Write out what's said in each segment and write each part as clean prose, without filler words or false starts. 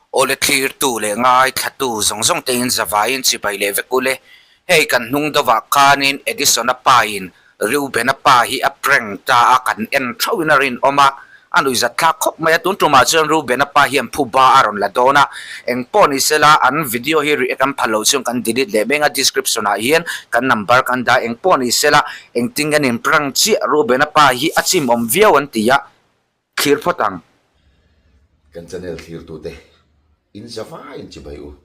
Awle thlirtu leh ngaithlatu zawng zawng te in zavaiin chibai leh vek ule. Hei kan hnung deuhah khanin Edison-a pa in Reuben-a pa hi a prank ta a, kan en thauhin a rinawm a, a nuihzat thlak khawp mai a. Tun tumah chuan Reuben-a pa hian phuba a rawn la dawn a, eng pawh ni sela an video hi react an phal loh chuan kan delete leh meng a, description ah hian kan number kan dah eng pawh ni sela engtin nge nin prank chiah Reuben-a pa hi a chimawm viau an ti a. Thlir phawt ang. Kan channel thlirtute in zavai in chibai u.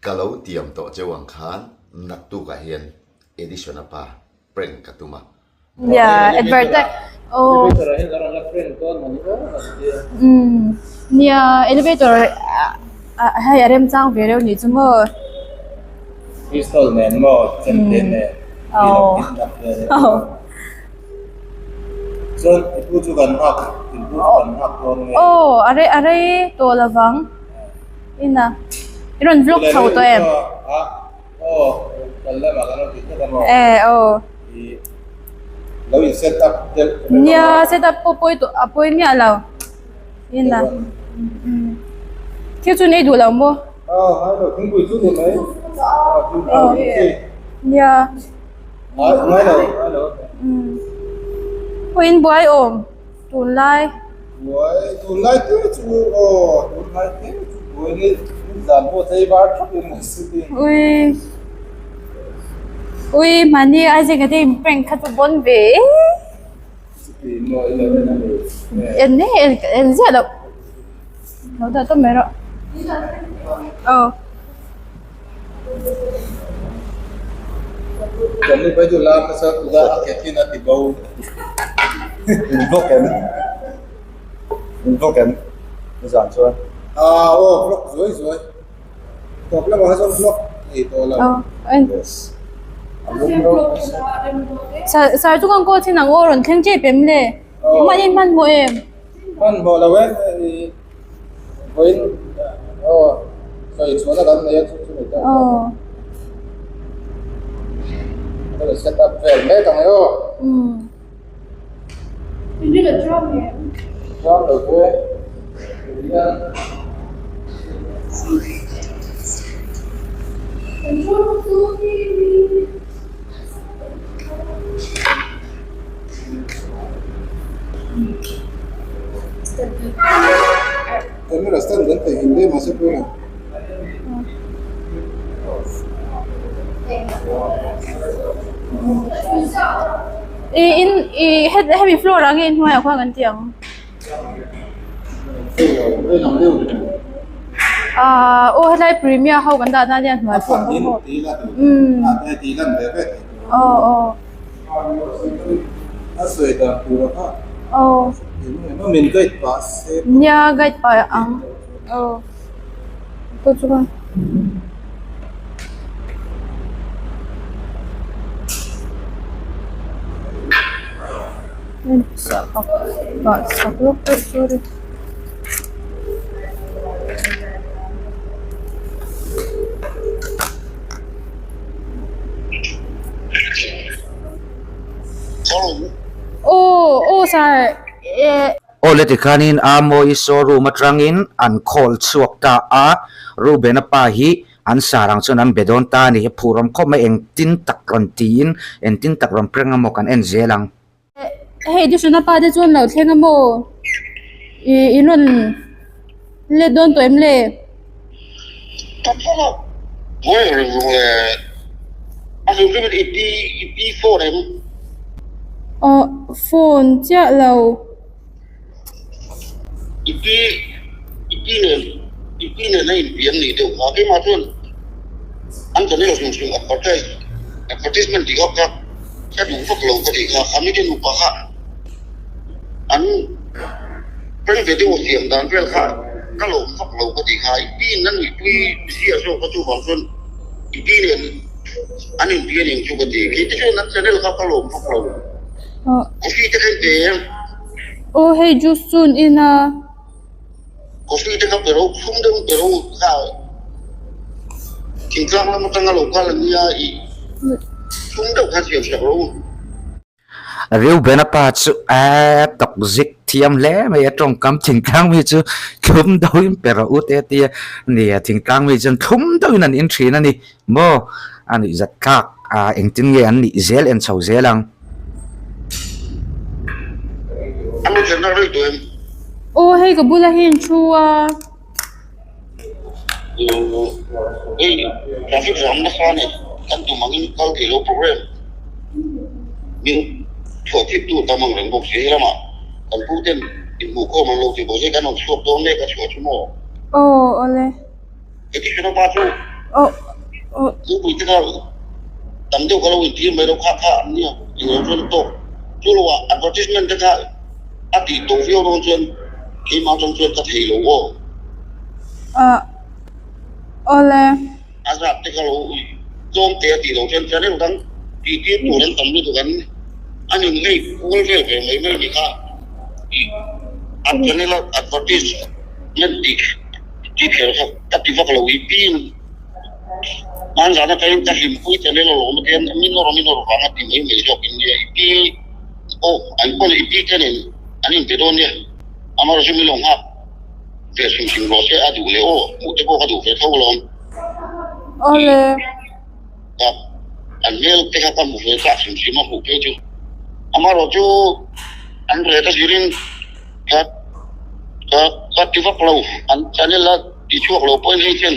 Ka lo tiam tawh cheu ang khan naktukah hian Edison-a pa prank ka tum a. Nia advertise oh umm nia elevator hei a remchang ve reuh nih chu maw. Pistol nen maw chemte nen oh. Chuan i pu chu kan nghak, in pu chu kan nghak dawn nge? Aw, a rei a rei tawh lovang. Ina, i rawn vlog chho tawh em? Aw, kal lamah kan rawn ti tlat a maw? E, aw. I lo in set up tel. Nia, set up pawh pawi tawh a pawi miah lo. Ina, thil chu nei duh lo maw? Aw, hai lo, thingpui chu ni mai. Aw, nia. Pawhin buai awm tunlai. Ui ui mahni Isaac a te in prank kha chu bawn ve en ne en ziah loh lo dah tawp mai rawh aw. Kan pai chu lam nasa tuna a khetin a ti bo in vlog em in vlog em nizan chuan ah aw vlog zuai zuai tawp lamah kha chuan vlog nei tawh lo yes a lum reuh nasa sir sir chu kan call chin ang aw rawn thleng tep em le mahni hmanhmawh em hmanhmawh lo e Vawiin aw sawi chhuahna kan nei a chu chu ni ta aw ka lo set up vel mek ang e aw umm tram lo chu e hian Camera stand kan peih in daih mahse pawimawh. I in i hemi floor ah nge inhnuaiah khuan kan ti ang. Ahh aw helai premier ho kan dahna ania hnuai pawh an awm bawk umm aw aw aw nia guide pah ang aw pawh chuan. Aw aw sir eh. Aw le tikhanin Amawi showroom atangin an call chhuak ta a, Reuben-a pa hi An sarang chuan an be dawn ta a ni hi phuh rawm khawp mai engtin tak rawn tiin engtin tak rawn preng a maw kan en zel ang. Hei Dishuna pa te chuan lo thleng a maw ih in rawn let dawn tawh em le? Kan thleng a. Buai reng reng le a hlim hlim in i pi i pi phone em? Aw phone chiah lo. I pi i pi nen i pi nen a inpiam nih deuh kha keimah chuan an channel hrim hrim advertise advertisement tih kha ka duh vak lo ka tih kha a mite nupa kha an prank video siam dan vel kha ka lawm vak lo ka tih kha i pi in a nuihpui ziah zawk a chuvang chuan i pi nen an inpian eng chu ka ti kei te chuan an channel kha ka lawm vak lo. Coffee te kha in pe em? Aw hei juice chu an in a. Coffee te kha pe ro, thlum deuh in pe ro kha thingtlang lam atanga lo kal an nia i thlum deuh kha siam sak ro. Reuben-a pa chu a tawk zik. Thiam hle mai a tawngkam thingtlang mi chu thlum deuhin pe rawh u te a tia nia thingtlang mi chuan thlum deuhin an in thin a ni maw a nuih zat thlak a engtin nge an nih zel en chho zel ang. Aw hei ka bula hi an thu a. Hei traffic jam nasa a ni kan tum angin kal thei lo program min chhuah thip tu tam ang reng bawk si hei lamah kan pu ten inhmuh khawm an lo ti bawk si kan rawn chhuak dawn mek a chhuah chu maw. Aw awle. Heti pa chu thingpui te kha tam deuh ka lo intir mai lo kha kha an nia englo chuan a tawk chu lo ah advertisement te kha a tih tawh viau dawn chuan keimah atang chuan ka thei lo aw. Awle. A zat te kha lo tlawm te a tih loh chuan channel dang tih tir tur an tam lutuk an an in ngei kual vel ve mai mai ni kha a channel a advertisement tih Tih kher kha ka ti vak lo i pin hman zan atangin ka hlimpui channel a lawm atian min nawr min nawr vang a ti mai mai zawk in nia i pi aw an pawn i pi te nen an inpe dawn nia amaherawh chu min lo nghak ve hrim hrim rawh se a duh leh aw hmuh te pawh ka duh ve tho alawm. Awle. Ka an hmel te kha ka hmu ve chak hrim hrim a hmuh phei chu amaherawh chu an ret a zirin ka ka ka ti vak lo an channel a ti chhuak lo pawhin hei hian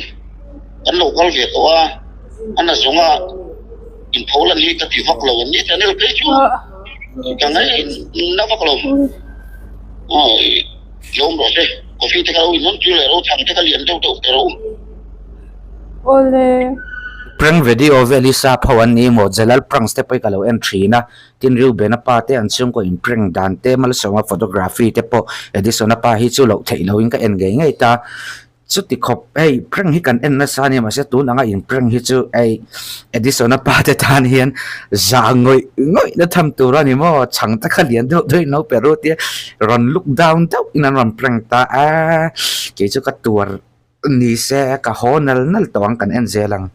kan lo kal ve tawh a a na zawnga intho lan hi ka ti vak lo an ni channel phei chu ka ngaih na vak lo aw lo awm rawh se coffee te kha lo inhawn tir leh ro chhang te kha lian deuh deuh te rawh u. Awle. Prank video vel hi sap ho an ni maw Jalal pranks te pawh hi ka lo en thin a tin Reuben a pa te an chhungkaw in prank dan te Malsawma photography te pawh Edison a pa hi chu loh theih loh in ka en ngei ngei ta chuti khawp hei prank hi kan en nasa a ni mahse tun anga in prank hi chu hei Edison a pa te tan hian zah ngawih ngawih na tham tur a ni maw chhang te kha lian deuh deuh in lo pe ru tia rawn look down deuh in an rawn prank ta a kei chu ka tuar Ni se, ka haw nal nal tawh ang kan en zel ang.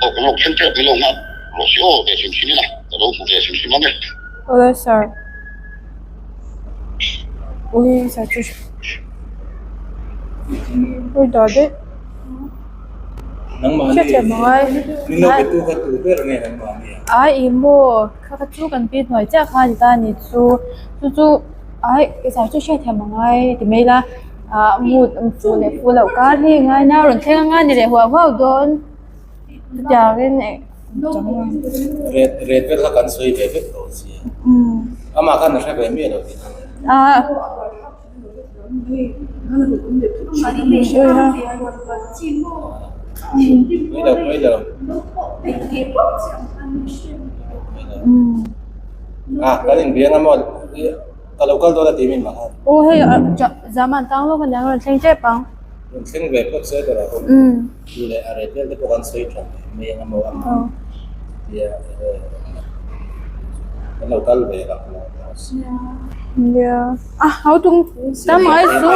Aw ka lo khen tep mai lo nghak rawh si aw ve hrim hrim ila ka lo hmu ve hrim hrim ang e. Awle sir. Ui sir chu ui dah daih. Hriatthiam a ngai. Ai ih maw kha kha chu kan pi hnuai chiah kha a ni ta a ni chu chu chu ai sir chu hriatthiam a ngai ti mai ila. Ah mood an fuh leh fuh loh kar hi ngai na rawn thleng anga ni leh huau huau dawn chutiangin eh Ret ret vel kha kan sawi ve vek tawh si amah khan a hre ve miah lo tih kha. Ah. Pawi lo pawi lo. Ah kan inbiang a maw. Ka lo kal dawn a ti mi mah khan. Aw hei zaman tang lawk a nia rawn thleng tep ang. Rawn thleng ve phawt se ber a awm. Chu leh a reh vel te pawh kan sawi tha mai ang a maw ang tia kan lo kal ve lak lo. Nia a hau tung tam ai chu.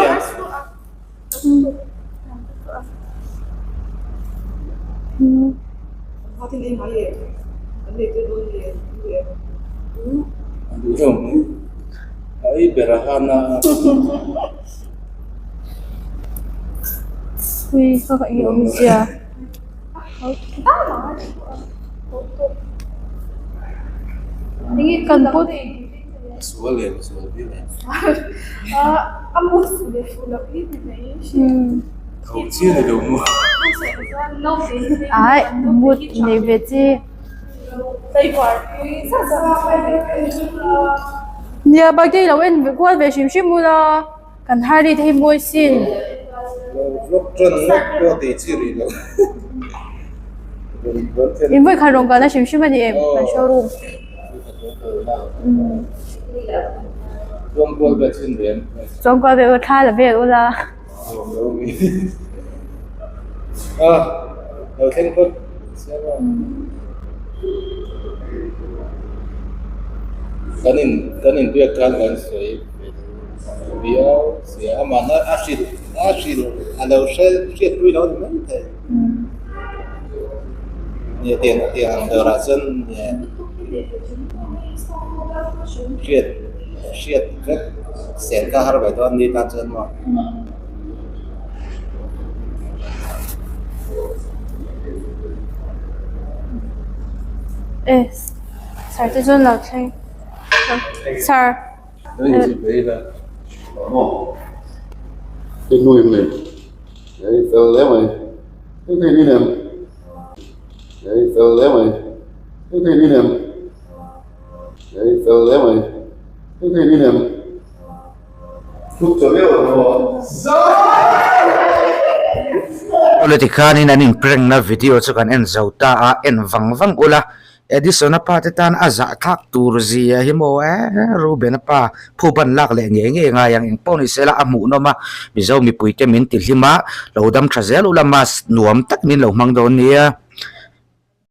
Ui ka ka eng awmzia. Kan put. Ai mut nei ve chi. Nia bike te hi lo en kual ve hrim hrim ula kan Harley te hi mawi sin. In vawi khat rawn kalna hrim hrim a ni em kan showroom. Chuangkual ve ula thla la vel ula. Hriat vek sel kha har ve dawn ni tan chuan maw. E sir te chuan lo thleng sir. Awle tikhanin an inprank na video chu kan en zo ta a, en vang vang ula Edison-a pa te tan a zahthlak tur zia hi maw e Reuben-a pa phuban lak leh ngei ngei ngai ang engpawh ni sela a hmuhnawm a, Mizo mipuite min ti hlim a, lo dam tha zel ula mask nuam tak min lo hmang dawn nia.